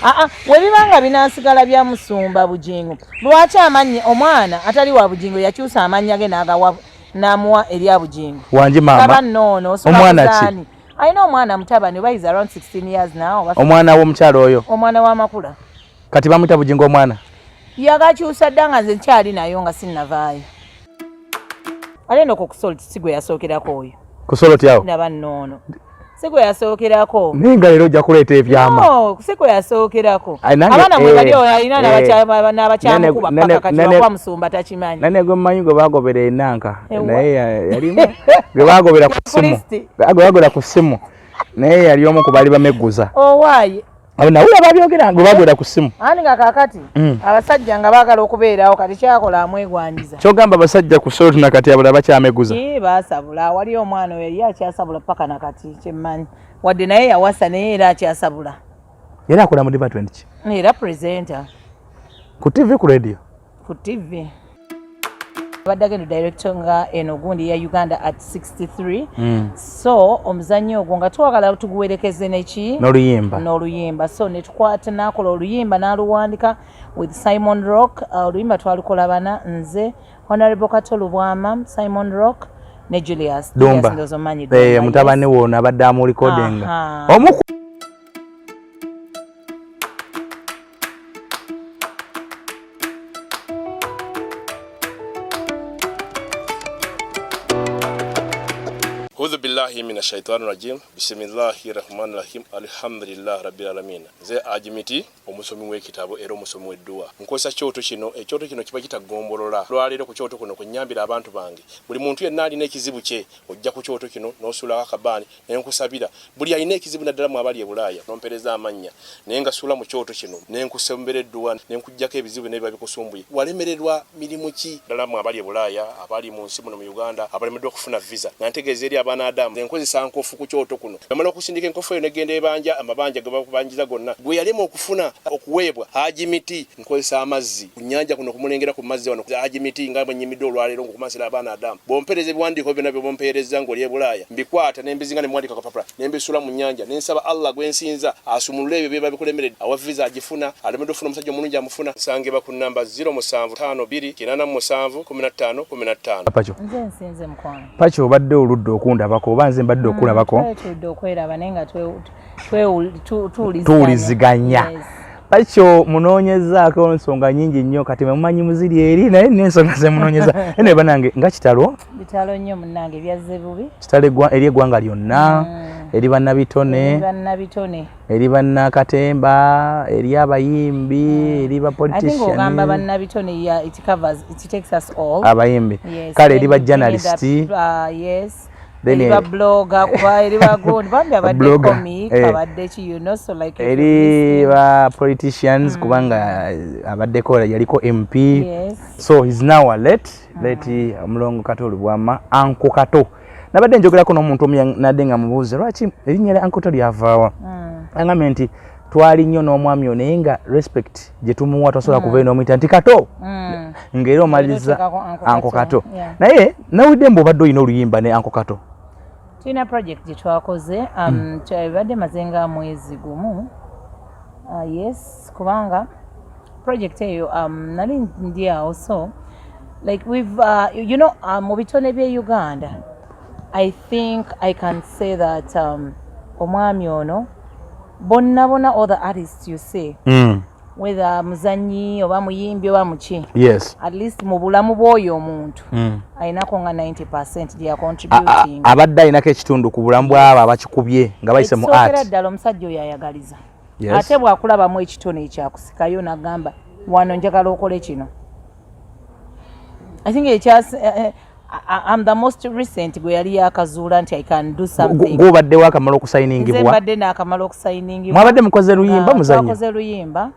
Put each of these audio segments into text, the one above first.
Aa, webibanga binasigala bya musumba Bugingo, lwaki amanyi omwana atali wa Bugingo yakyusa amannya ge n'agawa n'amuwa erya Bugingo? Wangi maama. Kaba noono Omwana ki? Alina omwana mutabani oba is around 16 years now oba. Omwana w'omukyalo oyo? Omwana w'amakula. Kati bamuyita Bugingo omwana? Yagakyusa dda nga nze nkyali nayo nga sinnavaayo. Ate nno ku Salt si gwe yasookerako oyo. Ku Salt awo? Ndaba nnoono. Si gwe yasookerako. Naye nga leero ojja kuleeta ebyama. No, si gwe yasookerako. Ai, nange, Abaana mwe bali oyo alina n'abakyamukuba paka kati wakuba musumba takimanyi. Nane gwe mmanyi gwe bagobera enanka. Ewa. Naye yalimu gwe bagobera ku ssimu. Kristi. Gwe bagobera ku ssimu. Naye yali omu ku baali bamegguza. Owaaye. Abo nawulira babyogera gwe bagobera ku ssimu. Ani nga kaakati abasajja nga baagala okubeerawo kati kyakola amwegwanyiza. Kyogamba abasajja ku Salt na kati abula bakyameguza. Ee, baasabula. Waliyo omwana oyo ye akyasabula paka na kati kyemmanyi. Wadde naye yawasa naye era akyasabula. Era akola mu department ki? Era presenter. Ku TV, ku radio? Ku TV. Abadde agenda director nga eno gundi ya Uganda at 63. So omuzannyo ogwo nga twagala tuguwerekeze neki? N'oluyimba. N'oluyimba. So ne tukwata n'akola oluyimba n'aluwandika with Simon Rock. Oluyimba twalukola bana nze, Honorable Kato Lubwama, Simon Rock ne Julius. Dumba. Julius ndowooza omanyi Dumba, yes. Mutabani wo abadde amurecordinga. Aha. Omu Audhu billahi minash shaitani rajim. Bismillahi rahmani rahim. Alhamdulillah rabbil alamin. Nze Ajimiti, omusomi w'ekitabo era omusomi w'edduwa. Nkozesa kyoto kino, ekyoto kino kiba kitagombolola. Lwaleero ku kyoto kuno kunnyambira abantu bange. Buli muntu yenna alina ekizibu kye, ojja ku kyoto kino n'osuulako akabaani ne nkusabira. Buli alina ekizibu naddala mu abali e Bulaaya, n'ompeereza amannya naye nga suula mu kyoto kino ne nkusombera edduwa ne nkuggyako ebizibu byonna ebiba bikusumbuye. Walemererwa mirimu ki? Ddala mu abali e Bulaaya, abali mu nsi muno mu Uganda, abalemeddwa okufuna visa, nga ntegeeza eri abaana Adamu, nze nkozesa nkofu ku kyoto kuno. Bamala okusindika enkofu eyo negenda ebanja amabanja ge bakubanjiza gonna. Gwe yalema okufuna okuweebwa Haji Miti, nkozesa amazzi ku nnyanja kuno kumulengera ku mazzi wano Haji Miti nga bwe nnyimidde olwaleero ng'okumansira abaana Adamu. Bw'ompeereza ebiwandiiko byonna by'ompeerezza ng'oli e Bulaaya, mbikwata ne mbizinga ne muwandiika ku kapapula ne mbisuula mu nnyanja ne nsaba Allah gwe nsinza asumulule ebyo biba bikulemeredde. Awa visa agifuna, alemeddwa okufuna omusajja omulungi amufuna. Nsangibwa ku nnamba 0752 87 15 15. Pacho. Nze nsinze mukwano. Pacho obadde oludde okundabako oba nze mbadde okulabako? Tuludde okweraba naye nga tuwuliziganya. Yes. Pacho munoonyezaako ensonga nnyingi nnyo kati mumanyi muziri eri naye n'ensonga ze munoonyeza. Eno banange nga kitalo. Bitalo nnyo munnange byazze bubi. Kitalo eri eggwanga lyonna, eri bannabitone. Eri bannabitone. Eri bannakatemba, eri abayimbi, eri ba I think ogamba politician. bannabitone, yeah, it covers, it takes us all. Abayimbi. Yes. Kale eri ba Then you bring in journalist. Yes. Then, eri ba blogger kuba eri ba gundi bambi abadde Blogger, comic abadde ki, you know, so like if eri you're listening. Ba politicians kubanga abaddeko yaliko MP. Yes. So he's now a late Omulongo Kato Lubwama, Uncle Kato. Nabadde njogerako n'omuntu omu nadde nga mubuuza lwaki erinnya lya Uncle Kato lyavaawa. Angambye nti twali nnyo n'omwami ono naye nga respect gye tumuwa tosobola kuva eno omuyita nti Kato ng'era omaliriza Oteekako Uncle Uncle Kato. Kato. Yeah. Naye nawulidde mbu obadde olina oluyimba ne Uncle Kato. Tulina project gye twakoze, ebadde maze nga mwezi gumu. Yes, kubanga project eyo nali ndi awo, so like we've you know mu bitone by'e Uganda, I think I can say that omwami ono bonna bonna, all the artists you see, whether muzanyi oba muyimbi oba muki, at least mu bulamu bw'oyo omuntu ayinako nga 90% gye yacontributing. Abadde alinako ekitundu ku bulamu bw'abo abakikubye nga bayise mu Ekisookera art. ddala omusajja oyo ayagaliza. Yes. Ate bw'akulabamu ekitone ekyakusikayo n'agamba wano njagala okole kino. I think ekyas I'm the most recent gwe yali yakazuula nti I can do something. Gwobadde wakamala Nze okusayiningibwa. mbadde naakamala okusayiningibwa. Mwabadde mukoze luyimba muzannyo? Twakoze luyimba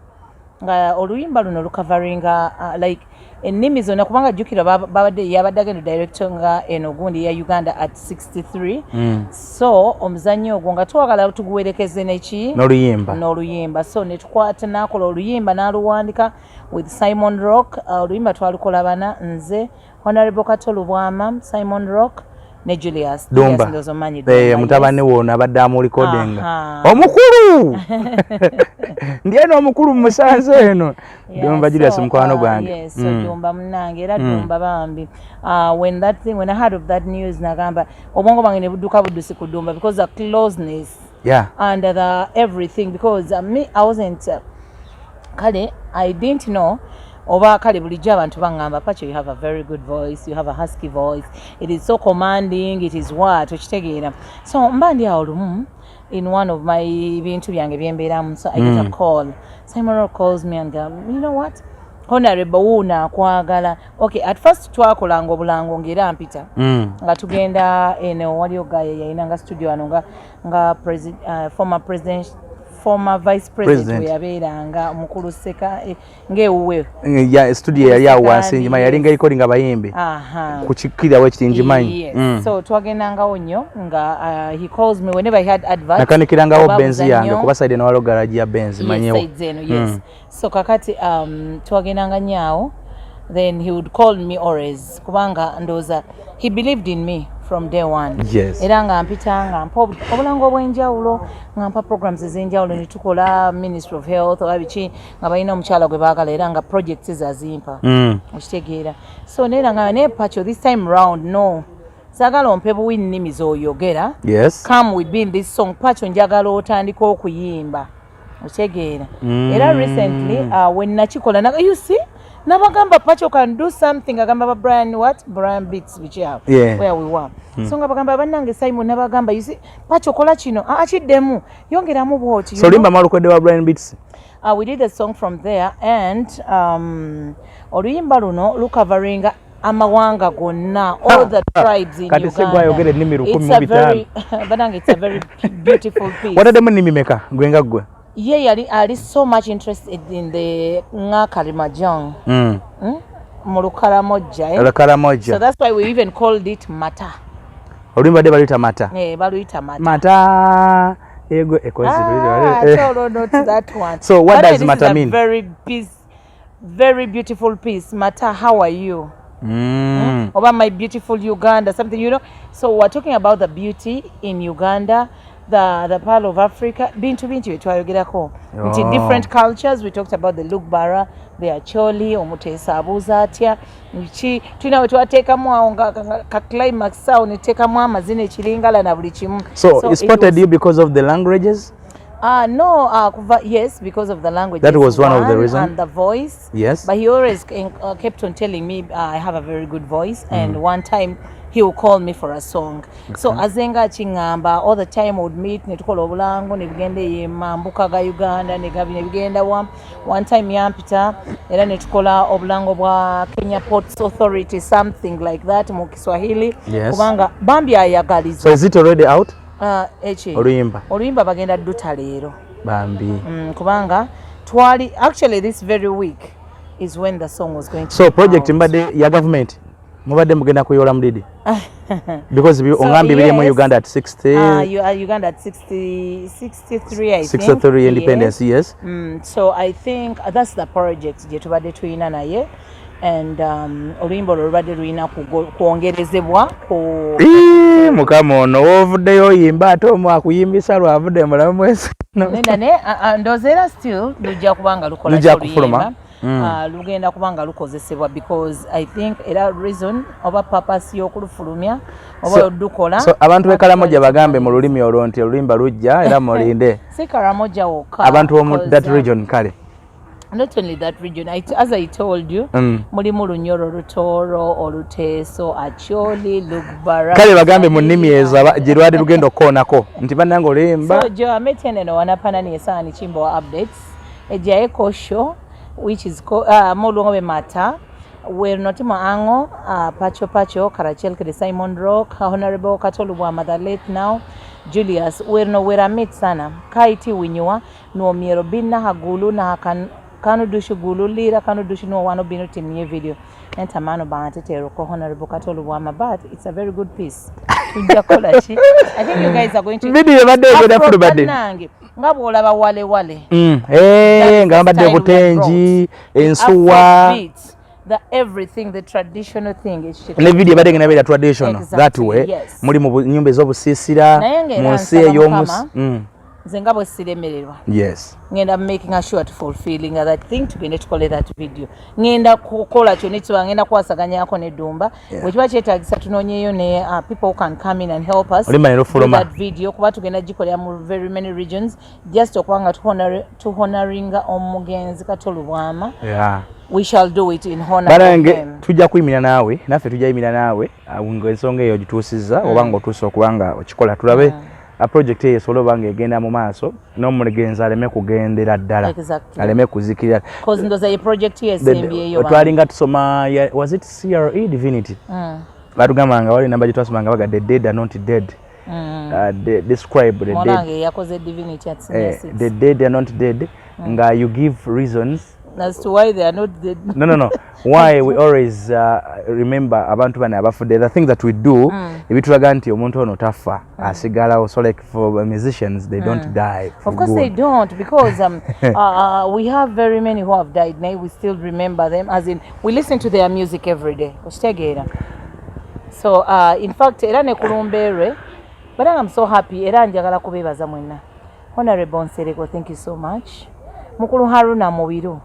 nga oluyimba luno lucoveringa like ennimi zonna kubanga jjukira babadde yabadde agenda director nga eno gundi ya Uganda at 63. So omuzannyo ogwo nga twagala tuguwerekeze neki? N'oluyimba. N'oluyimba. So ne tukwata n'akola oluyimba n'aluwandika with Simon Rock. Oluyimba twalukola bana nze, Honorable Kato Lubwama, Simon Rock ne Julius. Dumba. Julius ndowooza omanyi Dumba, Mutabani yes. wo ono abadde amurecordinga. Aha. Omukulu. Ndi eno omukulu musanze eno. Dumba Julius mukwano gwange. Yes, so Dumba munange era Dumba bambi. When I heard of that news, nagamba obwongo bwange ne budduka buddusi ku Dumba because the closeness and the everything, because me, I wasn't kale I didn't know oba kale bulijjo abantu baŋŋamba, "Pacho, you have a very good voice, you have a husky voice, it is so commanding, it is what," okitegeera? So mba ndi awo lumu in one of my bintu byange byembeeramu, so I get a call. Simon Rock calls me and go, "You know what, Honorable wuuna akwagala." Okay, at first twakolanga obulango ng'era mpita nga tugenda eno, waliyo gaye yayinanga studio wano nga former president, former vice president President. we yabeeranga omukulu Seka, ng'ewuwe. Ya studio yali awo wansi. Sekandi, Njima yali nga recording abayimbi. Aha. Ku kikkirawo ekiti njimanyi. Yes. So twagendangawo nnyo nga he calls me whenever he had advert Nakanikirangawo oba Benz yange muzannyo. Kuba side eno waliwo garage ya Benz. Yes, manyewo. Sides eno, yes. So kakati twagendanga nnyo awo, then he would call me always kubanga ndowooza he believed in me from day one. Era nga mpita nga mpa obulango obw'enjawulo, nga mpa programs ez'enjawulo, ne tukola Ministry of Health oba biki, nga balina omukyala gwe baagala era nga projects zazimpa. Okitegeera? So neera nga naye, "Pacho, this time round, no, saagala ompe buwi nnimi z'oyogera. Come with me in this song. Pacho, njagala otandika okuyimba." Okitegeera? Era recently when nakikola you see, nabagamba, "Pacho can do something." Agamba ba Brian, what, Brian Beats, biki awo where we were. So nga bagamba, "Bannange Simon," nabagamba, "you see, Pacho, kola kino, akiddemu, yongeramu bwoti." So oluyimba mwalukodde wa Brian Beats? We did a song from there and oluyimba luno lucoveringa amawanga gonna, all the tribes in Kati se gwayogera ennimi 1500. Banange, it's a very beautiful piece. Wataddemu ennimi meka gwe nga ggwe? Ye yali ali so much interested in the Ngakarimajong Mu Lukaramojja, eh? Lukaramojja. So that's why we even called it Mata. Oluyimba dde baluyita Mata? Eh, baluyita Mata. Mata ego ekozi. Ah, no, not that one. So what But does this Mata is a mean? Very piece, very beautiful piece. Mata, how are you? Oba my beautiful Uganda, something. So we're talking about the beauty in Uganda, the pearl of Africa. Bintu bintu bye twayogerako. Nti different cultures, we talked about the Lugbara, the Acholi, Omuteesa abuuza atya, ki tulina we twateekamu awo nga ka climax awo ne tuteekamu amazina ekiringala na buli kimu. So, he It spotted was- you because of the languages? No, kuva, yes, because of the language. That was one of the reason? And the voice. But he always kept on telling me I have a very good voice. And one time he will call me for a song. So azenga akiŋŋamba all the time would meet ne tukola obulango ne bigenda eyo mambuka ga Uganda ne gabi ne bigenda wa. One time yampita era ne tukola obulango bwa Kenya Ports Authority, something like that mu Kiswahili. Kubanga bambi ayagaliza. So is it already out? Eki? Oluyimba. Oluyimba bagenda dduta leero. Bambi. Kubanga twali, actually this very week is when the song was going to So be project out. Mbadde ya government mubadde mugenda kuyola mudidi because So, ongambye biri mu yes. Uganda at 60 Uganda at 60, 63, I think. 63 independence, yes. So I think that's the project gye tubadde tulina naye and oluyimba olwo lubadde lulina kwongerezebwa ku Ii, mukama ono woovuddeyo oyimba ate omu akuyimbisa lwavudde mulamu mwesi. Nenda ne ndowooza era still lujja kuba nga lukola Lujja ki kufuluma. oluyimba. Lugenda kuba nga lukozesebwa because I think era reason oba purpose y'okulufulumya oba olukola. So abantu b'e Karamoja bagambe mu lulimi olwo nti oluyimba lujja era mulinde. Si Karamoja wokka. Abantu b'omu 'Cause, that region kale. Not only that region, as I told you, mulimu Lunyoro, Rutoro, Oluteeso, Acholi, Lugbara. Kale bagambe mu nnimi ezo gye lwali lugenda okukoonako nti bannange oluyimba. So jo ameteneno wanapanani esani chimbo wa updates ejae kosho which is moluongo Mata wer notimo ang'o, pacho pacho karachiel kede Simon Rock, Honorable Kato Lubwama, the late now Julius. Wer no wer amit sana ka iti winyowa nuo miero bin na gulu na kan kanu dushu gulu lira kanu dushu nuo wano bino timie video entamano bangate tero ko Honorable Kato Lubwama, but it's a very good piece. Tujja kola ki, I think you guys are going to Video ebadde egenda fulubadde. Bannange, nga bw'olaba wale wale. Eh, nga bambadde obutengi ensuwa. Afrobeat, the everything, the traditional thing ekyo. Ne video ebadde egenda beera traditional Exactly, that way. Yes. Muli mu nyumba ez'obusiisira Naye ng'era mu nsi nsaba ey'omus Mukama. Nze nga bwe siremererwa, ngenda making sure to fulfilling that thing. Tugende tukole that video. Ngenda kukola kyonna ekisobola, ngenda kukwasaganyako n'eddumba. Bwe kiba kyetagisa, tunoonyeyo ne people who can come in and help us Olima ne do lufuluma. that video, kuba tugenda gikolera mu very many regions, just okuba nga tuhonoringa omugenzi Kato Lubwama. We shall do it in honor of Banange, him. tujja kuyimira naawe, naffe tujja yimira naawe ng'ensonga eyo ogituusizza oba ng'otuuse okuba nga okikola, tulabe project eyo esobole oba ng'egenda mu maaso n'omugenzi aleme kugendera ddala, aleme kuzikirira. 'Cause ndoza ye project ye esembyeyo. Twalinga tusoma was it CRE Divinity? Batugamba nga wali namba gye twasoma nga baga, "The dead are not dead." Describe the dead. Mwanange yakoze divinity at senior six. The dead are not dead, nga you give reasons as to why they are not dead. No, why we always remember abantu bano abafudde, the things that we do ebitulaga nti omuntu ono tafa, asigalawo. So like for musicians, they don't die for Of course good. They don't, because we have very many who have died. Now we still remember them, as in we listen to their music every day. Okitegeera? So in fact, era ne kulumbeerwe, but I'm so happy, era njagala kubeebaza mwenna. Honorable Nsereko, thank you so much. Mukulu Haruna Mubiru.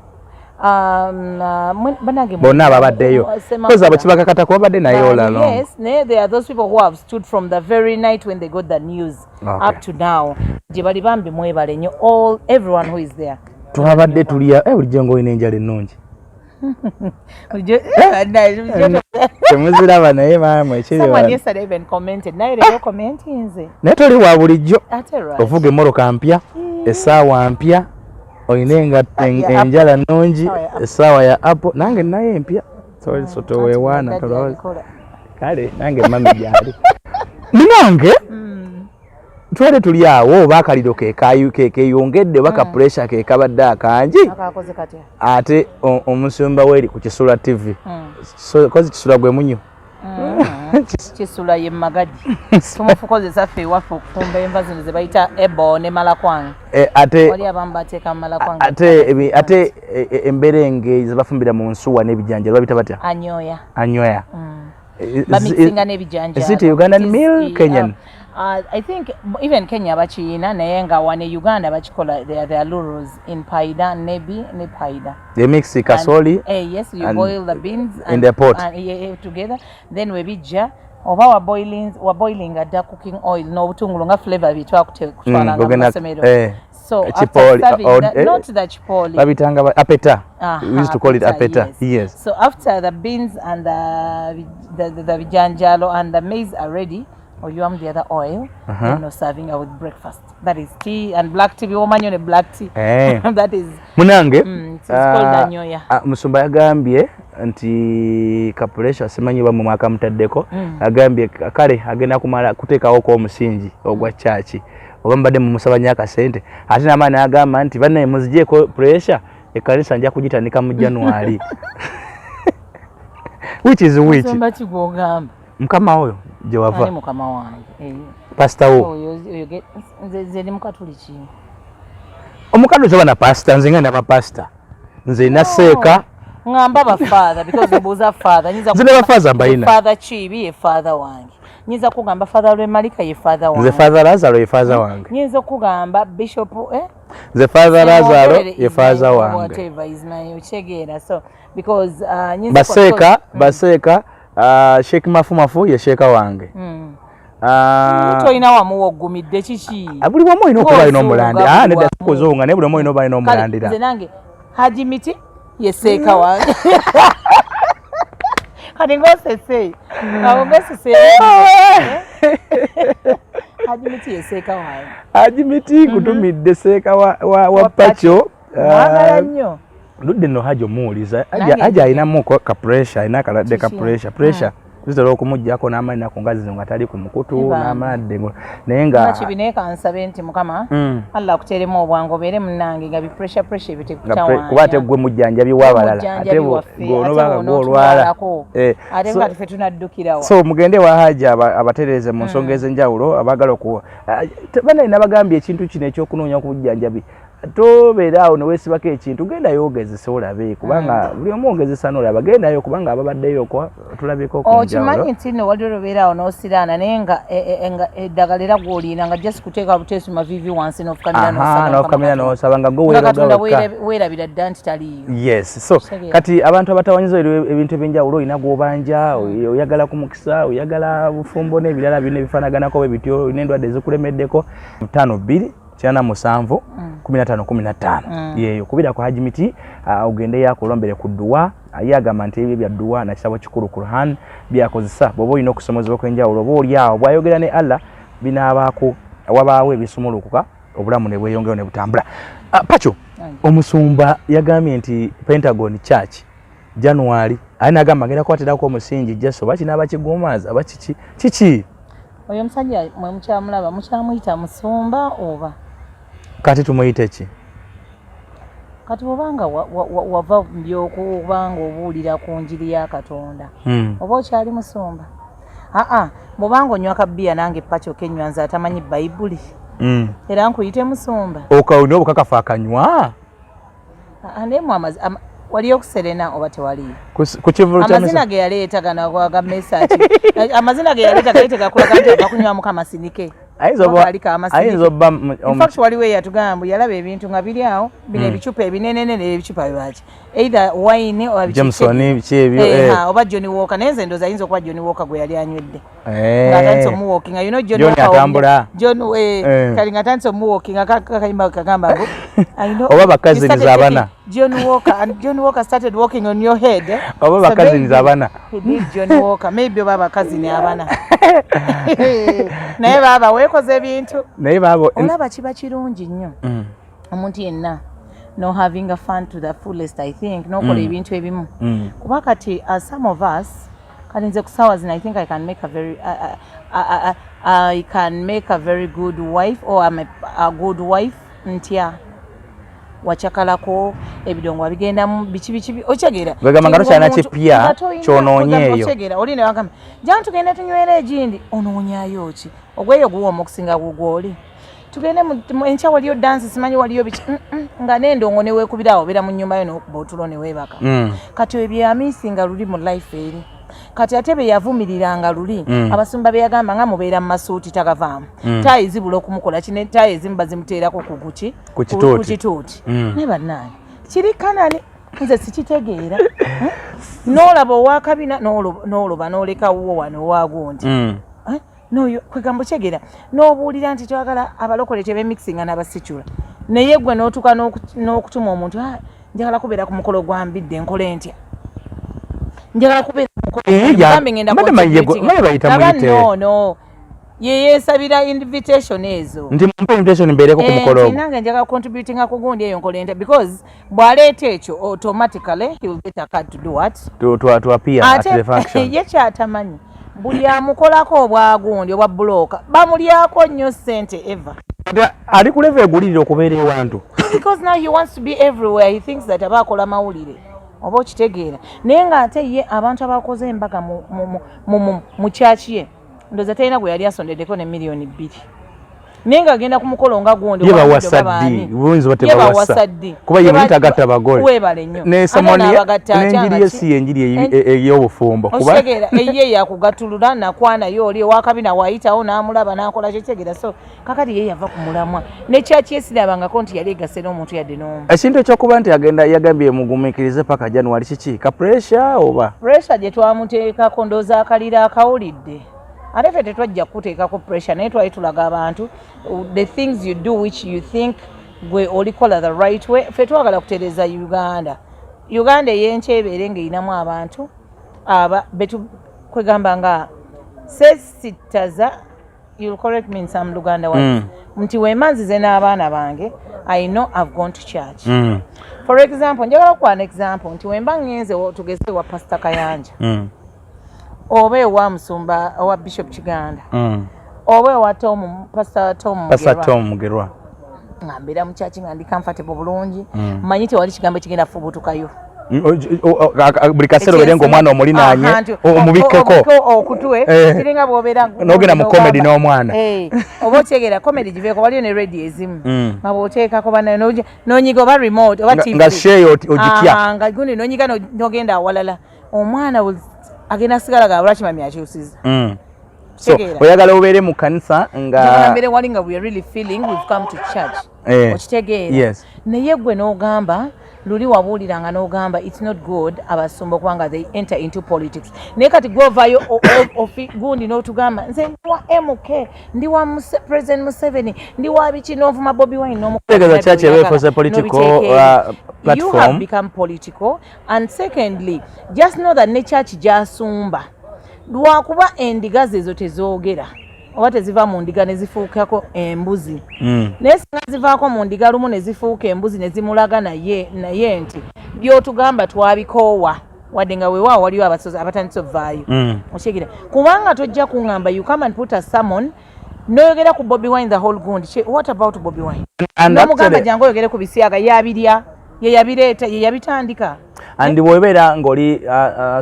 Banange Bonna ababaddeyo. Sema- Kozi abo kibakakatako, babadde naye all along. Yes, naye there are those people who have stood from the very night when they got the news up to now. Gye bali bambi, mwebale nnyo, all everyone who is there. Twabadde tulya bulijjo ng'olina enjala ennungi. Temuziraba naye maama ekiri Someone wano. yesterday even commented, naye leero commentinze. Naye toli wa bulijjo. Ate lwaki? Ovuga emmotoka mpya, essaawa mpya, olina Ya enjala nnungi. Essaawa ya Apple. Essaawa ya Apple, nange nayo empya. So toweewaana. Daddy Tolowooza. abikola. Kale nange mami gyali munange, twale tuli awo oba akaliro keyongedde oba ka pressure ke kabadde akangi. Akakoze katya? Ate omusumba weeri ku Kisula TV. So, kozi Kisula gwe munyo. Kisula ye magadi tumufukozesa ffe ewaffe okufumba enva zino ze bayita ebo ne malakwange. Ate wali abamu bateeka mu malakwange. Ate emberenge zebafumbira mu nsuwa n'ebijanjalo babita batya? Anyoya. Anywaya. Bamixinga n'ebijanjaalo. Is it Ugandan It is meal, Kenyan? I think even Kenya bakiyina, naye nga wane Uganda bakikola. There are lurus in Paida, Nebi ne Paida. They mix kasoli. Yes, you and boil the beans in the pot. And, yeah, together, then webijja oba wa boiling, wa boiling adda cooking oil n'obutungulu nga flavor byetwakutwalanga mu masomero. So after Chipoli, serving that, not the chipoli. Babitanga apeta. Aha, We used to call it apeta. Yes. So after the beans and the bijanjalo and the maize are ready, or you want the other oil, then you're serving it with breakfast. That is tea and black tea. Biwomanyo ne black tea. That is Munange, It's called anyoya. Musumba yagambye nti ka pressure simanyi bamwe mwakamutaddeko. Agambye kale agenda kumala kuteekawo ko omusingi ogwa church, oba mbadde mumusaba nnyo akasente. Ate n'amaani agamba nti bannaye muzigyeko pressure, ekkanisa nja kugitandika mu January. Which is which? Musumba ki gw'ogamba? Mukama oyo gye Ani? Wava. Mukama wange. Pasita wo. Oyo nze ndi mukatuliki. Omukadde oba na pasita, nze nga ndaba pasita, nze naseeka. Ngamba ba father because obuuza father. Nyinza Nze ne ba father mbayina. Father Kiibi ye father wange. Nyinza kugamba Father Lwemalika ye father wange. Nze Father Lazaro ye father wange. Nyinza okugamba Bishop, eh? Nze Father Lazaro Ssemwogerere ye is father my wange. whatever is my, okitegeera? So because nyinza Baseeka, baseeka, Sheikh Mafumafu ye sheeka wange. Tolina wamuwa oggumidde kiki? Buli wamu olina okuba alina Ng'ozunga omulandira. buli Nedda, wamu. sikuzunga, naye buli omu olina oba alina Kale, omulandira. nze nange Haji Miti ye seeka wange. Kati ng'osese awo, ng'osese, Haji Miti ye seeka wange. Haji Miti, nkutumidde seeka wa Wa Pacho. Mwagala nnyo. Ludde nno Haji omuwuliza. Nange Haji alinamu ka pressure, alina akalwadde ka Kiki? pressure zitera okumugjako n'amaanyi naku nga zino nga tali ku mukutu Ebanga. n'amadde naye nga Kibi, naye kansabe nti Mukama Allah akuteeremu obwangu, obeere munnange nga bi pressure pressure ebyo Nga tekutawaanya. kuba ate gwe mujjanjabi w'abalala, ate Mujjanjabi waffe, gw'onoobanga ate gw'olwala. bw'onootulwalako. Ate kati ffe tunaddukirawa? So mugende wa Haji abatereeze mu nsonga ez'enjawulo abaagala oku banaye nabagambye ekintu kino ekyokunoonya ku bujjanjabi. Tobeera awo neweesibako ekintu, gendayo ogezese olabe, kubanga buli omu ogezesa n'olaba. Gendayo, kubanga ababaddeyo tulabyeko ku njawulo. Okimanyi nti nno wali olubeera awo n'osiraana, naye nga nga eddagala era gw'oliina, nga just kuteeka buteesi maviivi wansi n'ofukamira n'osaba. N'ofukamira n'osaba nga gwe nga Katonda weeroga wekka. Weerabira dda nti taliiyo. Yes, so Kitegeera. kati abantu abatawanyiza ebintu ebyenjawulo, olina gw'obanja, oyagala ku mukisa, oyagala bufumbo n'ebirala byonna ebifaanaganako bwe bityo, olina endwadde ezikulemeddeko, 52 87 15 15 yeeyo kubira ku Haji Miti, ogendeyo akulombere ku dduwa. Ye agamba nti ebyo bya dduwa na kitabo kikulu Quran byakozesa. Bw'oba olina okusomozebwa okw'enjawulo, oba oli awo bw'ayogera ne Allah binaabaako, wabaawo ebisumulukuka, obulamu ne bweyongera ne butambula. Pacho, omusumba yagambye nti Pentagon Church January, aye nagamba ngenda kubaterako omusingi just oba kinaaba kigumaaza oba kiki kiki. Oyo omusajja mwe mukyamulaba, mukyamuyita musumba oba? Kati tumuyite ki? Kati bwobanga wava mu byokubanga obuulira ku njiri ya Katonda, oba okyali musumba? Aa, bwobanga onywa kabiya nange Pacho kenywa, nze atamanyi Bayibuli, era nkuyite musumba? Olina obukakafu akanywa? Aa, naye mu waliyo okuserena oba tewaliyo? Ku kivulu kya Amazina ge yaleeta gano aga mesaki, amazina ge yaleeta gali tegakulaga nti ava kunywamu kamasinike. Ayinza Oba ayinza obba In fact, waliwo eyatugamba mbu yalaba ebintu nga biri awo bino, ebicupa ebinenene n'ebicupa bibaki, either wine oba biki. Jameson, biki ebyo. Oba Johnny Walker, naye nze ndowooza ayinza okuba Johnny Walker gwe yali anywedde, ng'atandise omuwokinga, you know, John Johnny Walker. Atambula. John, kali ng'atandise omuwokinga, kakayimba kagamba mbu, I know, Oba ba cousins you started abana. taking John Walker and John Walker started walking on your head, eh? Oba So ba cousins maybe abana. he did John Walker, maybe oba abakazini abana, naye baaba weekoze ebintu. Naye baabo. Olaba kiba kirungi nnyo omuntu yenna no having a fun to the fullest, I think, nokola ebintu ebimu, kuba kati some of us, kati nze ku saawa zino, I think I can make a very good wife, or I'm a good wife. Ntya wacakalako ebidongo wabigendamu biki biki okitegeera? Gwegamba nga tokyalina kipya Nga toyina- ky'onoonyeeyo. Okitegeera, oli newagamba jangu tugende tunywere egindi, onoonyayo ki? Ogweyo guwooma okusinga gugwoli. Tugende enkya waliyo dansi, simanyi waliyo biki, nga n'endongo neweekubira awo, obeera mu nnyumba yo n'okuba otulo neweebaka. Kati ebyo yamisinga luli mu life eri. Kati ate be yavumiriranga luli, abasumba be yagamba nga mubeera mu masuuti tagavaamu, taayi zibula okumukola kino, taayi ezimu bazimuteerako ku guki? Ku kituuti. Ku kituuti. Naye bannange, kiri Kanani, nze sikitegeera. N'olaba owakabina n'oloba n'oleka wuwo wano owagundi. Eh? Noyo kwegamba okyegera n'obuulira nti twagala abalokole tebemixinga n'abasicula, naye gwe n'otuuka n'okutuma omuntu, "Ah, njagala kubeera ku mukolo gwa Mbidde, nkole ntya? Njagala kubeera ku mukolo." Eh, Mugambe ngenda mbadde manyi ye contributing. mbadde bayita Naba muyite. No, no, ye yeesabira invitation ezo. Nti mumpe invitation mbeereko ku Eh, mukolo nti ogwo. Nange njagala contributinga ku gundi eyo, nkole ntya? Because bw'aleeta ekyo, automatically he will get a card to do what? To appear at Ate the function. ye kyatamanyi, buli amukolako obwagundi obwa bulooka bamulyako nnyo ssente eva. Ate ali ku level egulirira okubeera ewantu. Because now he wants to be everywhere. He thinks that aba akola mawulire, oba okitegeera? Naye ng'ate ye abantu abakoze embaga mu kyaki ye, ndowooza talina gwe yali asondeddeko ne 2 miliyoni, naye ng'agenda ku mukolo nga gundi. Ye bawasa ddi? Buyinza oba Ye tebawasa. bawasa ddi? Kuba ye muyita agatta abagole. Weebale nnyo. Ne Ate sermon ye n'abagatta atya n'enjiri nga ye ki? si yenjiri ey'obufumbo kuba Okitegeera, eye yakugatulula nakwanayo oli owakabina waayitawo n'amulaba n'akola kyo, kitegeera? So kakati ye yava ku mulamwa nekyaki esirabangako nti yali egase n'omuntu yadde n'omu. Ekintu ekyokuba nti agenda, yagambye mugumiikirize paka January, kiki? Ka pressure oba? Pressure gye twamuteekako, ndowooza akalira akawulidde. Ate ffe tetwajja kukuteekako pressure, naye twali tulaga abantu the things you do which you think gwe olikola the right way. Ffe twagala kutereeza Uganda, Uganda ey'enkya ebeere ng'erinamu abantu aba betu kwegamba nga sesittaza. You'll correct me in some Luganda words, nti wemba nzize n'abaana bange, I know I've gone to church. For example, njagala okuwa an example nti wemba ngenze tugeze ewa Pastor Kayanja, oba ewa musumba, owa Bishop Kiganda, oba ewa Tom, Pastor Tom Pastor Mugerwa. Tom Mugerwa. Nga mbeera mu kyaki nga ndi comfortable bulungi, manyi tewali kigambo kigenda fubutukayo. Buli kaseera obeere ng'omwana omulinaanye, omubikkeko okutwe. Kiringa bw'obeera n'ogenda mu comedy n'omwana. Oba otegeera, comedy giveeko, waliyo ne radio ezimu nga bw'oteekako banayo n'onyiga oba remote oba TV nga sheeyo ogitya. Nga gundi n'onyiga n'ogenda awalala, omwana agenda sigala ga lwaki mami akyusiza. So oyagala obeere mu kanisa nga mbeere wali nga we are really feeling we've come to church. Okitegeera? Naye gwe n'ogamba luli wabuuliranga n'ogamba it's not good abasumba okubanga they enter into politics, naye kati gwovayo gundi n'otugamba nze ndi wa MK, ndi wa President Museveni, ndi wa biki, n'ovuma Bobi Wine. You have become political. And secondly, just know that ne church gyasumba, lwakuba endiga zezo tezoogera oba teziva mu ndiga ne zifuukako embuzi. Naye singa zivaako mu ndiga lumu ne zifuuka embuzi ne zimulaga naye nti byotugamba twabikoowa, wadde nga weewaawo waliwo abasozi abatandise ovaayo. Okitegeera? Kubanga tojja kuŋŋamba you come and put a sermon n'oyogera ku Bobi Wine the whole gundi. What about Bobi Wine? N'omugamba jangu oyogere ku bisiyaga, yabirya, ye yabireeta, ye yabitandika. And bw'obeera ng'oli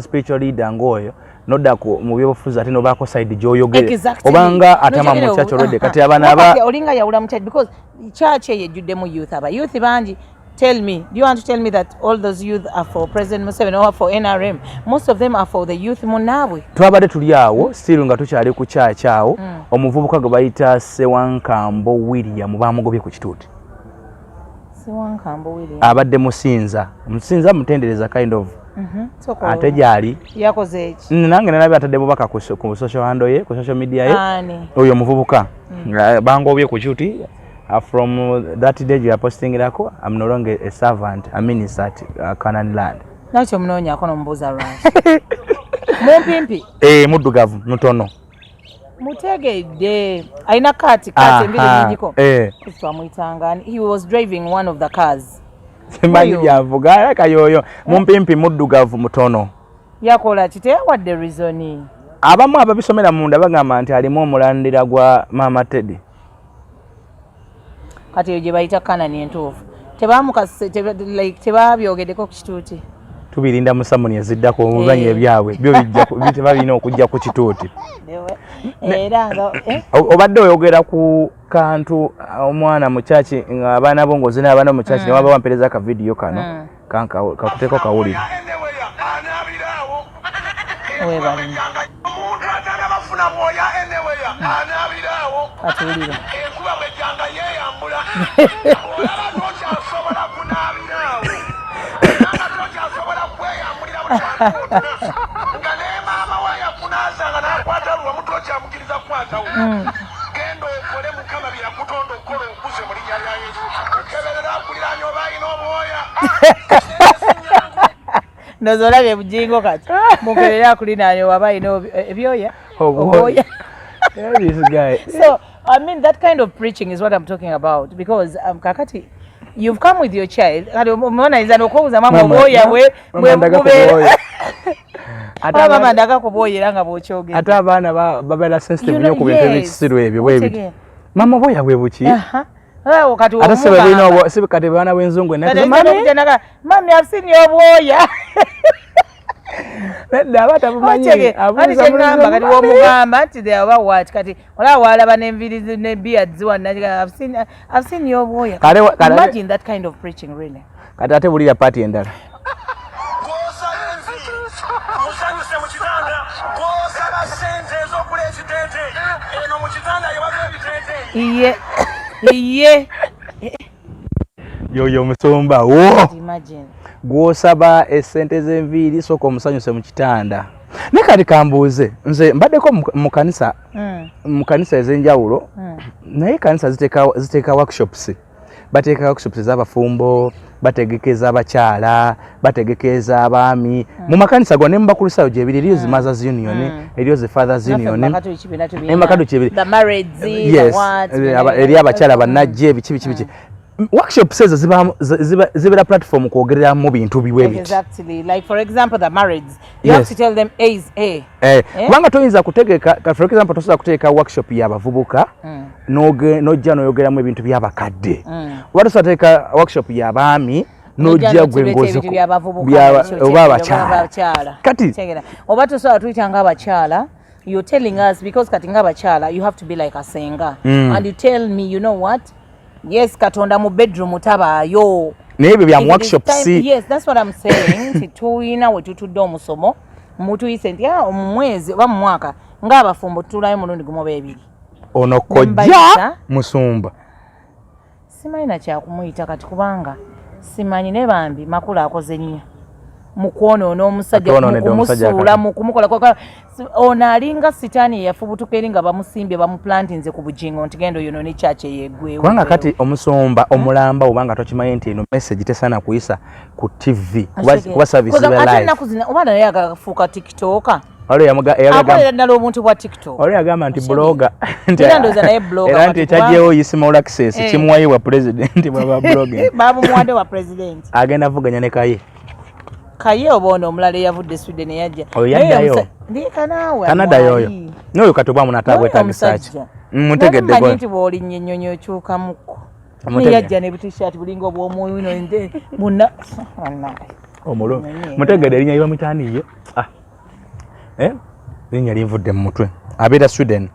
spiritual leader ng'oyo, nodda mu byobufuzi ate nobaako side gy'oyogere, obanga atama mu church already. Kati abaana aba olinga yawula mu church, because church eyo ejjuddemu youth, aba youth bangi. Tell me, do you want to tell me that all those youth are for President Museveni or for NRM? Most of them are for the youth munnaabwe. Twabadde tuli awo still nga tukyali ku church awo, omuvubuka gwe bayita Sewankambo William bamugobye ku kituuti. Sewankambo William. Abadde musinza, musinza mutendereza kind of. Ate gyali. Yakoze eki? Nange nalabye atadde bubaka ku social handle ye, ku social media ye. Oyo omuvubuka bangobye ku kituuti. From that day gye yapostingirako, "I'm no longer a servant, a minister at Canaan Land." Nakyo munoonyako nomubuuza lwaki mumpimpi. Eh, muddugavu mutono. Mutegedde, alina kati kati embiri nyingiko. Twamuyitanga, he was driving one of the cars. Simanyi byavuga kayoyo, mumpimpi, muddugavu, mutono. Yakola ki? Teyawadde reason. Abamu ababisomera munda bagamba nti alimu omulandira gwa Mama Teddy. Kati eyo gye bayita Kanani entuufu. Tebamukase like tebabyogeddeko ku kituuti. Tubirinda mu sermon eziddako omubanya ebyabwe byo bijja tebabirina okujja ku kituuti. Era nga Obadde oyogera ku kantu omwana mu church nga abaana bo ng'ozina abaana mu church, ne waba wampereza ka video kano. Kakuteeko kawulire. Weebale. Omuntu atanabafuna bwoya eneweya anaabiraawo. Katuwulire. Enkuba bwejjanga yeeyambula, olaba tokyasobola kunaabiraawo nga tokyasobola kweyambulira buli kantu, nga ne maama we yakunaazanga n'akwata luwamu tokyamukiriza kukwatawo. Genda okole Mukama bye yakutonda okukola okuze mu linnya lya Yesu. Okeberera akuliraanye oba alina obwoya. Ndowooza olabye Bujingo kati mukerere akulinaanye waba alina ebyoya. Obwoya. This guy. So I mean, that kind of preaching is what I'm talking about, because kakati you've come with your child, kati omwana ayinza n'okwebuuza, mama, obwoya bwe Mama, ndaga ku bubeera bwoya. Ate oba mama ndaga ku bwoya, era nga bw'okyogera. Ate abaana babeera sensitive nnyo ku bintu ebyekisiru ebyo bwe biti. Otegeera. Mama, obwoya bwe buki? Aha. Ah, kati Ate si bwe bulina omugamba. si kati baana b'enzungu ennaku Kati zo, ayinza mami n'okujja naga, "Mami, I've seen your bwoya." Nedda, aba tabumanyi. Kati Abuuza kyeŋŋamba kati mami. womugamba nti there oba what, kati olaba walaba n'enviiri ne beards wanna, I've seen your bwoya." Imagine that kind of preaching, really. Kati ate bulira part endala. Gw'osaba enviiri musanyuse mu kitanda, gw'osaba ssente ez'okula ekiteeteeyi, eno mu kitanda yewava ebiteeteeyi. Iye iye. Yoyo omusumba wo. Imagine. Gw'osaba essente z'enviiri, sooka omusanyuse mu kitanda. Naye kati kambuuze, nze mbaddeko mu kanisa, mu kanisa ez'enjawulo, naye kanisa ziteeka workshops, bateeka workshops ez'abafumbo, bategeka ez'abakyala, bategeka ez'abaami mu makanisa gonna ne mu Bakristaayo gyebiri. Eriyo zi Mothers Union, eriyo zi Fathers Naffe Union. mu Bakatoliki byonna tubirina. Ne mu Bakatoliki ebiri. The marrieds, the Yes. what, Eri abakyala bannajje, biki biki biki. Workshops ezo zibeera platform kwogereramu bintu biwe biti. Exactly. Like for example, the marrieds, you have to tell them A is A. Eh, kubanga toyinza kutegeka, for example, tosobola kutegeka workshop y'abavubuka n'ojja n'oyogeramu ebintu by'abakadde, oba tosobola kutegeka workshop y'abaami Nojja gwe ngozi oba abakyala kati oba tosobola tuyita nga abakyala. You're telling us because kati nga abakyala you have to be like a senga and you tell me, you know what, yes, Katonda mu bedroom tabaayo. Naye ebyo bya workshop si. Yes, that's what I'm saying, nti tulina we tutudde omusomo mutuyise nti mu mwezi oba mu mwaka ng'abafumbo tutulayo mulundi gumu oba ebiri. Ono kojja musumba. Simanyi nakyakumuyita kati kubanga simanyi, ne bambi Makula akoze nnyo mu kwonoona omusajja, mukumusuula, mukumukola. Ono alinga sitaani eyafubutuka eri nga bamusimbye, bamuplantinze ku Bujingo nti genda oyonoone kyaki eyeggwewo. Kubanga kati omusumba omulamba obanga tokimanyi nti eno message tesaana kuyisa ku TV kuba service iba live. Ennaku zino oba naye agafuuka TikToker, akolera ddala obuntu bwa TikTok. Waliwo yagamba nti blogger. Naye blogger. Era nti ekyajjewo Isma Olaxess kimuwayo bwa president bwaba blogging. Babumuwadde wa president. Agenda avuganya ne Kaye. Kaye oba ono omulala eyavudde Sweden eyajja. Oyo yaddayo. Ndika naawe. Tanaddayo oyo. N'oyo kati obwamu natabwetagisaki mutegedde. Manyi nti bw'olinnya ennyonyi okyukamukko. Neyajja ne butishaati bulinga obw'omwoyo buna. Omulo mutegedde erinnya liba mutaniye. Erinnya linvudde mu mutwe. Abeera Sweden.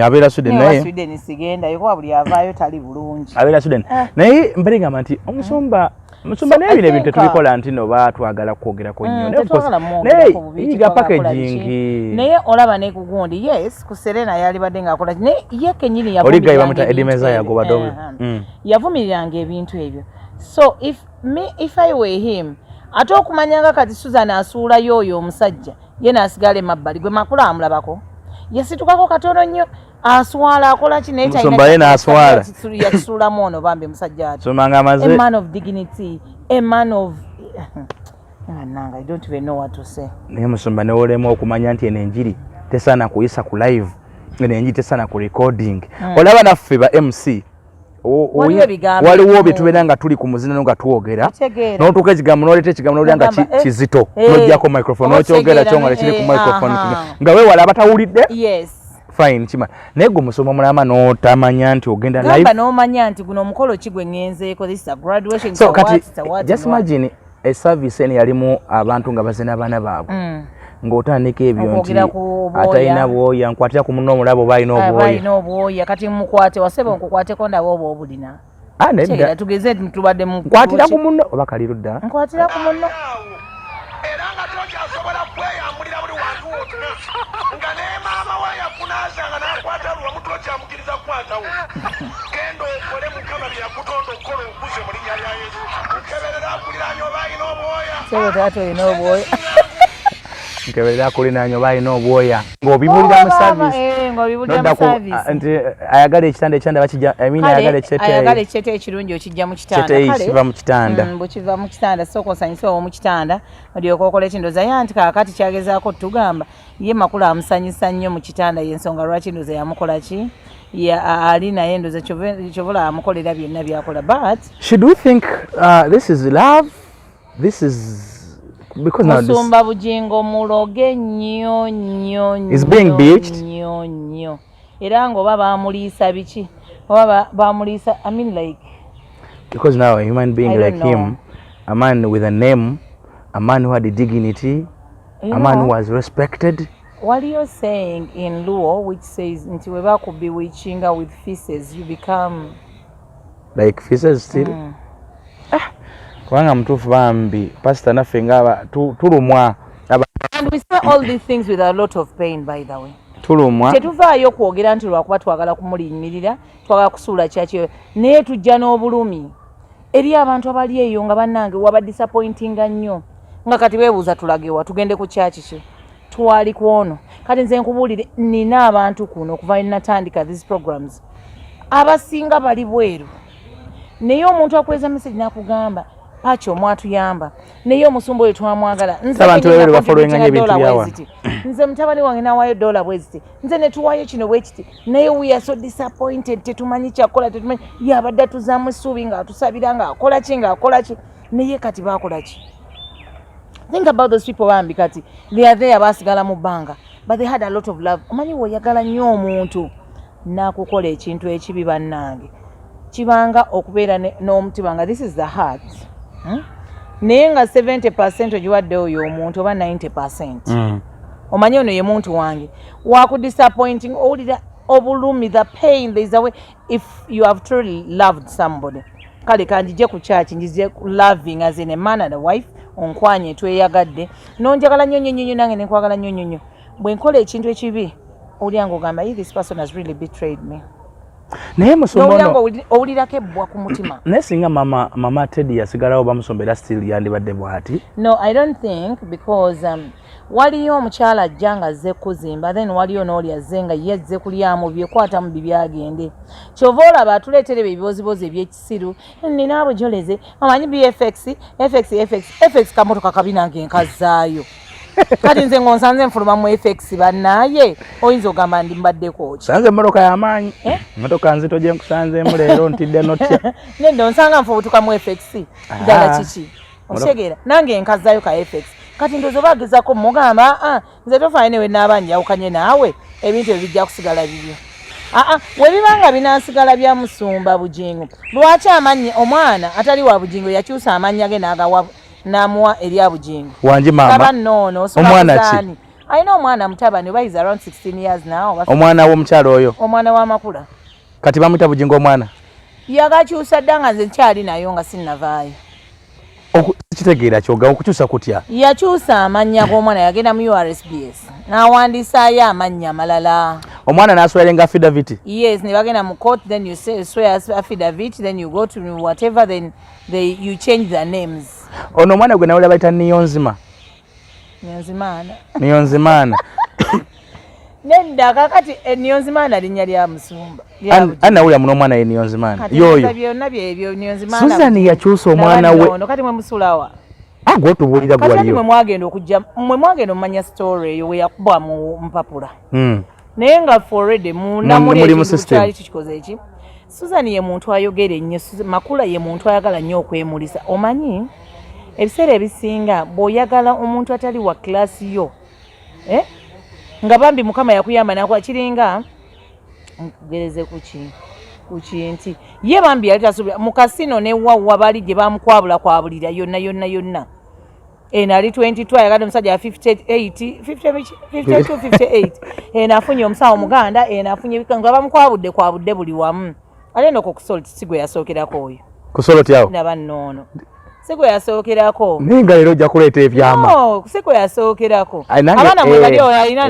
Abeera Sweden naye. Sweden sigenda kuba buli avaayo tali bulungi. Abeera Sweden. Naye mbere ngamba nti omusumba naye bino ebintu tetubikola nti no batwagala kwogerako nnyo. Naye yiga packaging. Naye olaba ne kugundi, yes, ku Serena yalibadde ng'akola naye ye kennyini yavumiriranga ebintu ebyo. So if I were him, ate okumanya nga kati Susan asuulayo oyo omusajja ye n'asigala emabbali gwe Makula amulabako yasitukako katono nnyo aswala akola ki naye yakisuulamu ono bambi musajja ati a man of dignity, a man of nanga, I don't even know what to say. Naye musumba newolemu okumanya nti eno enjiri tesaana kuyisa ku live, eno enjiri tesaana ku recording. Olaba naffe ba MC waliwo byetubeera nga tuli ku muzinano nga twogera n'otuuka ekigambo n'oleeta ekigambo n'olira nga kizito n'oggyako microphone n'okyogera kyo nga kiri ku microphone nga weewala abatawulidde. Fine, kima naye gwe omusoma mulama n'otamanya nti ogenda live. Gamba n'omanya nti guno omukolo ki gwe ŋŋenzeeko, this is a graduation. So kati just imagine a service eno yalimu abantu nga bazina abaana baabwe ng'otandika ebyo nti atalina bwoya nkwatira ku munno omulaba oba alina obwoya obwoya kati mukwate wasebe nkukwateko ndaba oba obulina. Nedda tugeze tubadde nkwatira ku munno oba kali ludda nkwatira ku munno era nga tokyasobola kweyambulira buli wantu wonna nga ne maama we yakunaazanga n'akwata lwamu tokyamukiriza kukwatawo. Genda okole Mukama bye yakutonda okukola okuze mu linnya lya Yesu. Nkeberera akuliraanye oba alina obwoya. Sebo taata olina obwoya. Nkeberera akuliraanye oba alina obwoya ng'obibulira mu service. Ng'obibulira mu service nti ayagala ekitanda ekitanda bakijja, I mean ayagala ekiteteeyi, ayagala ekiteteeyi ekirungi okijja mu kitanda. Ekiteteeyi kiva mu kitanda. Bukiva mu kitanda, sooka osanyuse owo mu kitanda olyoka okola ekindoza ye anti kaakati kyagezaako tugamba ye Makula amusanyusa nnyo mu kitanda, y'ensonga lwaki ndoza yamukola ki ali naye ndoza kyovola amukolera byonna byakola. But should we think this is love, this is because musumba Bujingo muloge nnyo nnyo is being bewitched nnyo nnyo era ng'oba bamuliisa biki oba bamuliisa, I mean like because now a human being like him, a man with a name, a man who had a dignity, you a man who was respected. What you're saying in Luo, which says nti we bakubewitchinga with feces, you become like feces still. Kubanga mutuufu bambi pastor naffe nga tulumwa. And we say all these things with a lot of pain, by the way. Tulumwa. Tetuvaayo kwogera nti lwakuba twagala kumulinnyirira, twagala kusuula kyaki, naye tujja n'obulumi eri abantu abali eyo nga bannange waba disappointinga nnyo nga kati beebuuza tulagewa tugende ku kyaki ki twali kwono. Kati nze nkubuulire nina abantu kuno okuva natandika these programs abasinga bali bweru, naye omuntu akuweza message n'akugamba paki omwatuyamba naye omusumba oyo twamwagala. Nze mutabani wange nawayo dola bweziti, nze netuwayo kino bwekiti, naye we are so disappointed, tetumanyi kyakola, tetumanyi yabadde atuzaamu essuubi ng'atusabira ng'akola ki ng'akola ki, naye kati baakola ki? Think about those people bambi kati they are there basigala mu bbanga, but they had a lot of love. Omanyi weoyagala nnyo omuntu n'akukola ekintu ekibi bannange kibanga okubeera n'omutima nga this is the heart. Naye nga 70% ogiwadde oyo omuntu oba 90%. Omanyi ono ye muntu wange, wakudisappointing, owulira obulumi, the pain. There is a way if you have truly loved somebody. Kale kanjije ku church, njije ku loving as in a man and a wife, onkwanye, tweyagadde, nonjagala nnyo nnyo nnyo, nange nenkwagala nnyo nnyo nnyo. Bwe nkola ekintu ekibi, owulira ng'ogamba, "Hey, this person has really betrayed me." Naye musumba, nowulira ono nga owulirako ebbwa ku mutima. Naye singa mama Teddy yasigalawo, bamusumba, era still yandibadde bw'ati? No, I don't think, because waliyo omukyala ajja nga azze kuzimba, then waliyo n'oli azze nga ye azze kulyamu byekwatamu bibyagende. Kyova olaba atuleetera ebyo ebibozibozi ebyekisiru, nina abujoleze, omanyi bfx fx fx fx, kamotoka kabi, nange nkazaayo. Kati nze ng'onsanze nfuluma mu FX, bannaaye, oyinza ogamba ndi mbaddeko ki? Sanze emmotoka y'amaanyi. Eh? Emmotoka nzito gye nkusanzeemu leero, ntidde notya. Nedda, onsanga nfubutuka mu FX ddala. Ah. Kiki okitegeera, nange nkazaayo ka FX. Kati ndowooza oba agezako mugamba, aa, nze tofaayo, newe naaba njawukanye naawe, ebintu ebyo bijja kusigala bibyo. Aa, we biba nga binaasigala bya musumba Bugingo, lwaki amannya omwana atali wa Bugingo yakyusa amannya ge n'agawa n'amuwa erya Bugingo? Wangi maama. Kaba noono. Omwana ki? Alina omwana mutabani, oba is around 16 years now, oba. Omwana w'omukyalo oyo? Omwana w'amakula. Kati bamuyita Bugingo omwana? Yagakyusa dda nga nze nkyali nayo, nga sinnavaayo. Kitegeera kyoga, okukyusa kutya? Yakyusa amannya g'omwana, yagenda mu URSBS n'awandiisaayo amannya amalala. Omwana n'aswearinga affidavit? Yes, ne bagenda mu court, then you say, swear affidavit, then you go to whatever, then you change the names. Ono omwana gwe nawulira bayita Niyonzima? Niyonzimaana. Niyonzimaana. Nedda, kakati Niyonzimaana linnya lya musumba, lya Bugingo. Anawulira muno omwana ye Niyonzimaana. Kati yoyo. Byonna byebyo Niyonzimaana. Susan yakyusa omwana we. Ono kati mwe musulawa? Agwe otubuulira. Kati ati mwe Gwaliyo. mwagenda okujja, mwe mwagenda omumanya story eyo we yakubwa mu mpapula. Naye nga for already munda muli muli mu ekintu system. kyali kikikoze eki. Susan ye muntu ayogera ennyo. Makula ye muntu ayagala nnyo okwemulisa. Omanyi ebiseera ebisinga bw'oyagala omuntu atali wa class yo, eh? Nga bambi Mukama yakuyamba nakuwa, kiringa nkugereze kuki kuki nti ye bambi yali tasubira mu kasino ne wawwa bali gye bamukwabula kwabulira yonna yonna yonna. Eno ali 22, ayagadde omusajja wa 58, 50, 52, 58. Eno afunye omusawo muganda, eno afunye nga bamukwabudde kwabudde buli wamu. Ate no ku Salt si gwe yasookerako oyo. Ku Salt awo? Ndaba nnoono si gwe yasookerako. Naye nga leero ojja kuleeta ebyama. No, si gwe yasookerako. Ai, nange, abaana mwe bali, oyo alina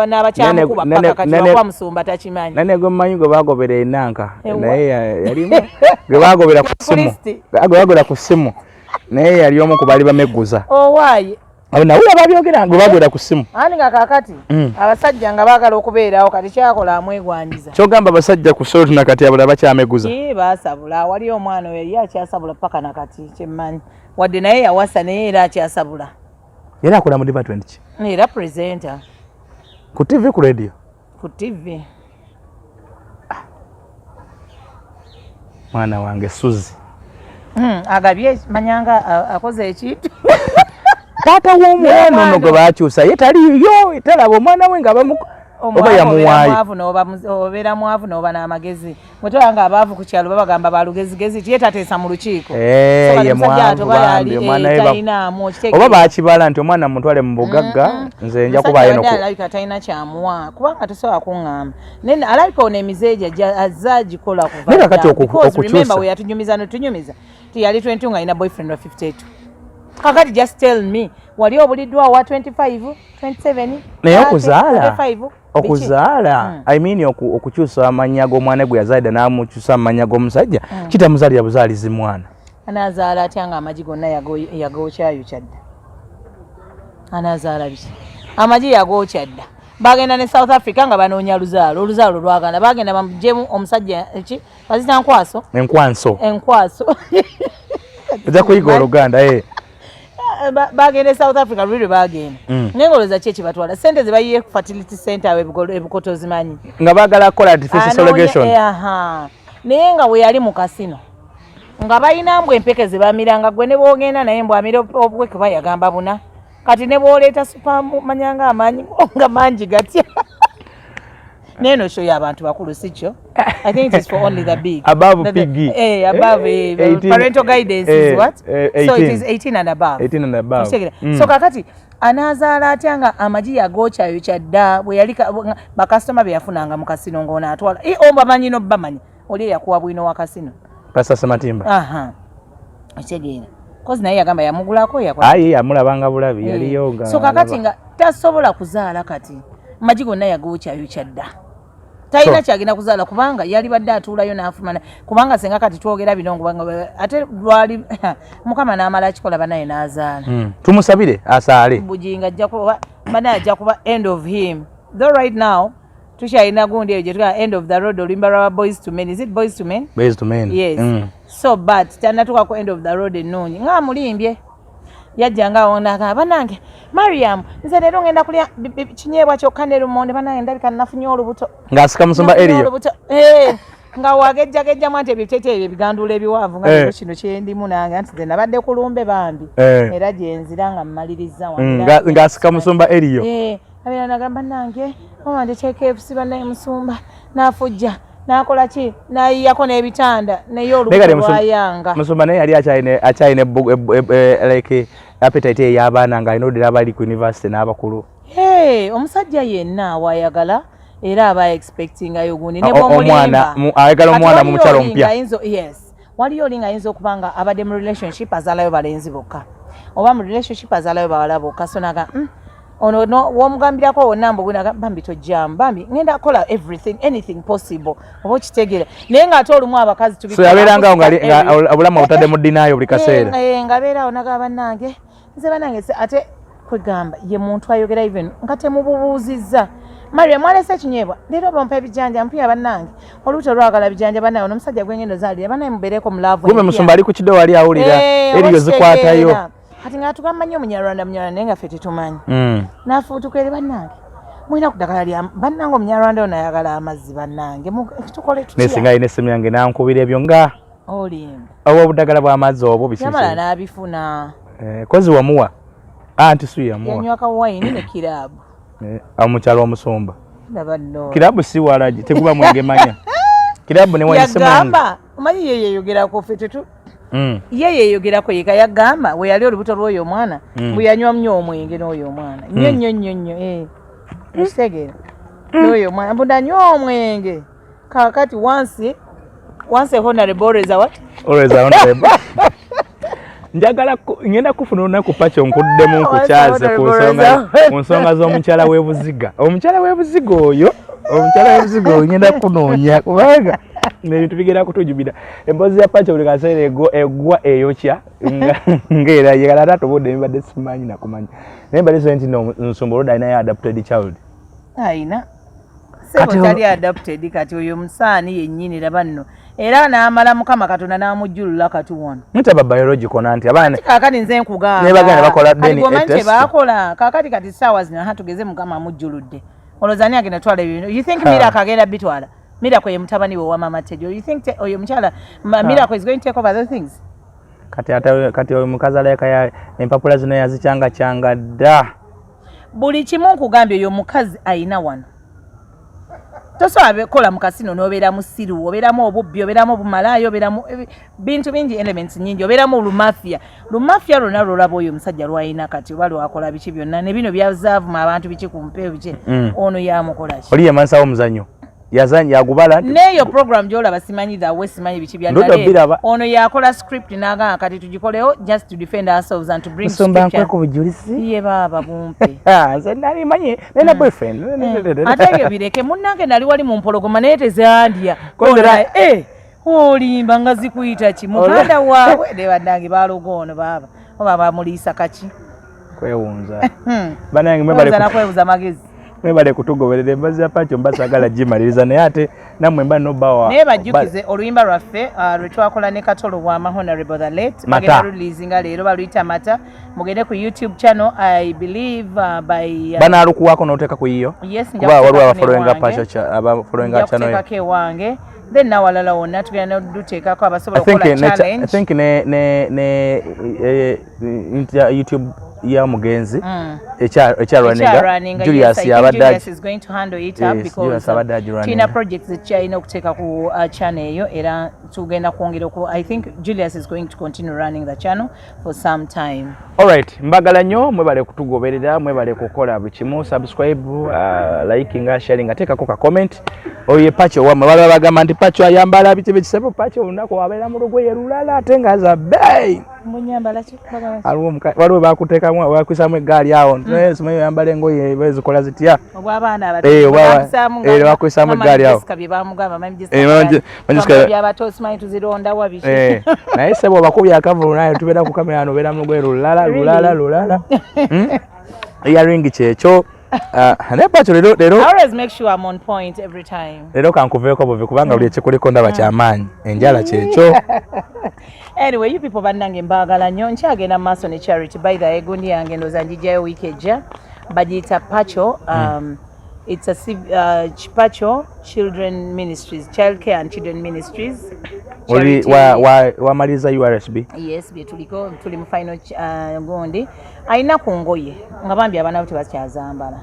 n'abakyamukuba paka kati bakuba musumba takimanyi. Nane gwe mmanyi gwe bagobera enanka. Ewa. Naye yalimu gwe bagobera ku ssimu. Kristi. Gwe bagobera ku ssimu, naye yali omu ku baali bamegguza. Owaaye. Abo nawulira babyogera, gwe bagobera ku ssimu. Ani nga kaakati abasajja nga baagala okubeerawo, kati kyakola amwegwanyiza. Kyogamba abasajja ku Salt nakati abala bakyameguza? Ii, baasabula. Wali omwana oyo ye akyasabula paka nakati, kyemmanyi, wadde naye yawasa, naye era akyasabula. Era akola mu department ki? Era presenter. Ku TV, ku radio? Ku TV. Mwana wange Suzi. Agabye manyanga akoze ekintu. Taata w'omwana ono gwe bakyusa ye taliyo, talaba omwana we nga bamu oba yamuwaayo? Mwavu n'oba obeera mwavu n'oba n'amagezi. Mutwala nga abaavu ku kyalo babagamba balugezigezi, ti ye tateesa mu lukiiko. Eh, So kati ye omusajja mwavu ate oba bambi, yali, omwana we talinaamu, okitegeera. Oba bakibala nti omwana mutwale mu bugagga, nze nja kubaayo Omusajja abadde alabika talina kyamuwa, kubanga tosobola kuŋŋamba, naye alabika ono emize gye azze agikola kuva Naye kakati dda. Because okukyusa. remember we yatunyumiza netunyumiza ti yali 22 nga alina boyfriend wa 52. Kakati just tell me, wali obuliddwa wa 25, 27, Naye 30, okuzaala 35, biki? Okuzaala, I mean okukyusa amannya g'omwana gwe yazaalira n'amukyusa amannya g'omusajja, kitamuzaalira buzaalizi mwana. Anaazaala atya nga amagi gonna yagokyayokya dda? Anaazaala biki? Amagi yagookya dda. Bagenda ne South Africa nga banoonya luzaalo, oluzaalo lwaganda, bagenda bamugyemu omusajja eki bazita nkwaso. Enkwanso. Enkwaso. Ojja kuyiga Oluganda, eh. Bagenda e South Africa luli lwe bagenda. Naye ng'olowooza ki ekibatwala? Sente ze bayiye ku fertility center awo ebukoto zimanyi. Nga baagala kukola artificial surrogation. Aha. Naye nga we yali mu kasino nga balina mbw empeke ze bamiranga, gwe ne bwogenda naye mbw amira obuweke bayagamba buna. Kati ne bw'oleeta super manyanga amaanyi nga mangi gatya. Neno show y'abantu bakulu, si kyo? I think it is for only the big. Above PG. Above 18, parental guidance is what? So it is 18 and above. 18 and above. Okitegeera? So kakati anaazaala atya nga amagi yagokyayokya dda bwe yali bakasitoma be yafunanga mu kasino ng'ono atwala obamanyi n'obbamanyi oli eyakuwa bwino wa kasino. Pastor Sematimba. Aha, okitegeera? Kozi naye yagamba yamugulako, yakola. Aye yamulabanga bulabi, yaliyo nga So kakati nga tasobola kuzaala, kati amagi gonna yagokyayokya dda, talina kyagenda kuzaala kubanga yali badde atuulayo n'afumana, kubanga senga kati twogera bino kubanga ate lwali Mukama n'amala akikola banaye n'azaala. Tumusabire asaale. Bujinga ajja kuba banaye, ajja kuba end of him. Though right now tukyalina gundi eyo gyetugaa End of the Road, oluyimba lwa Boyz II Men. Is it Boyz II Men? Boyz II Men. Yes. So but tanatuuka ku end of the road ennungi ng'amulimbye. Yajja ngaawonaga, "Banange Mariam, nze leero ngenda kulya kinyeebwa kyokka ne lumonde. Banange, ndabika nafunye olubuto." Ng'asika musumba. Nafunye Eriyo. olubuto. Nga wagejjagejjamu anti ebiteteeyo ebiganduula ebiwanvu nga leero kino kyendimu nange, anti nze nabadde ku lumbe bambi. Era gyenzira nga mmaliriza. Ng'asika musumba eriyo. Abeera nagamba, "Nange mama ndete KFC bannaye." Musumba n'afujja n'akola ki, n'ayiyako n'ebitanda naye Naye olubuto kati lwayanga. Musumba naye yali akyalina like appetite ey'abaana, ng'alina oddira abali ku university n'abakulu. Hey, omusajja yenna wayagala era aba expectingayo gundi ne Omwana, bw'omulimba. ayagala Kati omwana mu waliyo mukyalo oli omupya. Yes, waliyo oli ng'ayinza okuba nga abadde mu relationship azaalayo balenzi bokka, oba mu relationship azaalayo bawala bokka. So naga ono no womugambirako wonna mbu bwinaga, "Bambi tojjamu, bambi ngenda kola everything, anything possible," oba okitegeera? Naye ng'ate olumu abakazi So yabeerangawo nga obulamu obutadde mu ddinaayo buli kaseera. Nga abeerawo nagaba, "Bannange, nze bannange," ate kwegamba ye muntu ayogera even nga temububuuzizza, "Maria, mwalese ekinyeebwa leero? Bompa ebijanja mpuya. Bannange, olubuto lwagala bijanja. Bannange, ono omusajja gwengendo zaalira. Bannange, mubeereko mu love Kumbe empya." musumba ali ku kido, wali awulira eriyo zikwatayo. Oba kati nga tugamba nnyo Omunyarwanda, Munyarwanda, naye nga ffe tetumanyi. Nafuutuka eri, "Bannange, mulina ku ddagala lya bannange, Omunyarwanda ono ayagala amazzi. Bannange, tukole Naye singa tutya?" alina essimu yange nankubira ebyo nga Olimba. oba obuddagala bw'amazzi obwo biki. Yamala n'abifuna. Kozi wamuwa anti su yamuwa. Yanywa ka wayini ne kiraabu. Omukyalo omusumba. Ndaba nno. Kirabu si walagi, teguba mwenge, manya kirabu ne wine si mwenge. Yagamba, omanyi ye yeyogerako, ffe tetu ye yeyogerako yeka. Yagamba we yali olubuto lw'oyo omwana bwe yanywa nnyo omwenge n'oyo omwana nnyo nnyo nnyo nnyo, okitegeera? N'oyo omwana mbu nanywa omwenge. Kakati once a honorable, always a what? Always a honorable. Njagala ngenda kufuna olunaku pakyo nkuddemu nkukyaze ku nsonga, ku nsonga z'omukyala w'ebuziga, omukyala w'ebuziga oyo, omukyala w'ebuziga oyo ngenda kunoonya kubanga ebintu bigenda kutujubira. Emboozi ya pakyo buli kaseera egwa eyokya ng'era yekala ate atobodde mbadde simanyi nakumanya, naye mbadde simanyi nti no nsumba olwedda alinayo adopted child. Ayina sebo. Tali adopted, kati oyo musaani yennyini. Laba nno, era n'amala Mukama Katonda n'amujjulula kati wano. Nitaba biological nanti abaana. Kaakati nze nkugamba. Ne baganda bakola Kati DNA bw'omanyi test. Kyebakola kaakati, kati saawa zino ha tugeze Mukama amujjuludde, olowooza ani agenda twala ebintu? You think Miracle agenda bitwala? Miracle ye mutabani we wa Mama Teddy. You think oyo mukyala Miracle is going to take over those things? Kati ate kati oyo mukazi alabika empapula zino yazicyangacyanga dda. Buli kimu nkugambye, oyo omukazi ayina wano. Tosobola kola mu kasino n'obeera musiru, obeeramu obubbi, obeeramu obumalaayo, obeeramu bintu bingi, elements nyingi, obeeramu olumafia, lumafia lwonna lwolaba oyo omusajja lwalina kati oba lwakola biki byonna ne bino byazaavuma abantu biki ku mpewo biki. Ono yamukola ki? Oli yemansawo omuzannyo yazanya yagubala nti N'eyo program gyolaba, simanyi dhawe, simanyi biki Ndudde byaddala. obiraba. Ono yakola script n'agamba kati tugikolewo just to defend ourselves and to bring Musumba scripture. nkweka obujulizi. Ye baaba bumpe. Ah, nze nali manyi nina boyfriend. Ate ebyo bireke munnange, nali wali mu mpologoma naye tezandya. Kozi era- Olimba nga zikuyita ki muganda waabwe ne bannange baloga ono baaba oba bamuliisa kaki. Kwewunza banange, mwebale. Kwebuuza nakwebuuza magezi. Mwebale kutugoberera. Emboozi ya pakyo mba saagala gimaliriza, naye ate nammwe mba nobawa. Naye bajjukize oluyimba lwaffe lwe twakola ne Katolo Bwama, Honorable the late. Mata. Bagenda releasinga leero, baluyita Mata. Mugende ku YouTube channel, I believe by Banaalukuwaako n'oteeka ku yiyo? Yes, nja Kuba waliwo kuteekako abafollowinga n'ewange. pakyo, abafollowinga Nja channel yo. kuteekako ewange, then nawalala wonna tugenda noduteekako abasobola I think okukola ne challenge. I think ne YouTube ya mugenzi ekyarunninga. Julius yabadde is going to handle it up because tulina projects ekyalina okuteeka ku channel eyo, era tugenda kwongera. I think Julius is going to continue running the channel for some time. Alright, mbagala nnyo, mwebale kutugoberera, mwebale kukola buli kimu, subscribe, likinga, sharing, ateekako ka comment. Oyo ye Pacho wamwe. Waliwo bagamba nti Pacho ayambala biki bikisebo. Pacho olunaku wabeera mu lugoye lulala ate nga za bbeeyi. Waliwo bakuteekamu, bakwisamu eggaali awo, simanyi oyambala engoye bezikola zitya. Bakwisamu eggaali awo, naye sebo obakubye akavulu, naye tubeera ku kamera no obeera mu lugoye lulala lulala lulala, earring kyekyo. Naye Pacho leero leero leero kankuveeko buvi, kubanga buli ekikuliko ndaba kyamaanyi, enjala kyekyo. Anyway, you people, bannange, mbaagala nnyo. Nkyagenda mu maaso ne charity. By the way, gundi yange ndowooza njijjayo wiiki ejja, bagiyita Pacho, it's a Pacho Children Ministries, Child Care and Children Ministries. Oli wamaliza URSB? Yes, byetuliko, tuli mu final gundi. Alina ku ngoye nga bambi abaana bo tebakyazambala,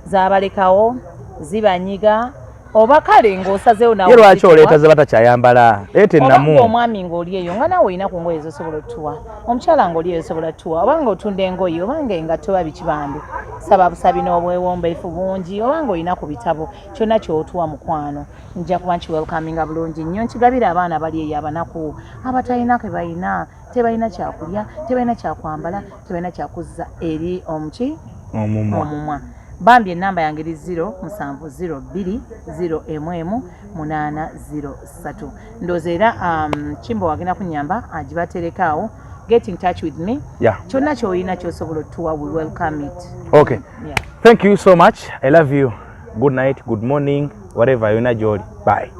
zabalekawo zibanyiga, oba kale ng'osazeewo. Nawe lwaki oleeta ze batakyayambala? Leeta ennamu. Omwami ng'oli eyo nga naawe olina ku ngoye zosobola otuwa, omukyala ng'oli eyo osobola tuwa, oba nga otunda engoye, oba nga engatto oba biki, bambi saba busabi n'obwewombeefu bungi, oba nga olina ku bitabo, kyonna ky'otuwa, mukwano, nja kuba nkiwelcominga bulungi nnyo, nkigabira abaana bali eyo abanaku, abatalina ke balina, tebalina kyakulya, tebalina kyakwambala, tebalina kyakuzza eri omuki omumwa. Omumwa. Bambi, enamba yange eri 0 7 0 2 0 1 1 8 0 3. Ndowooza era Kimbo wagenda kunyamba agibatereka awo. Get in touch with me. Kyonna kyolina kyosobola otuwa, we welcome it. Okay. Yeah. Thank you so much. I love you. Good night, good morning, whatever yona gyoli. Bye.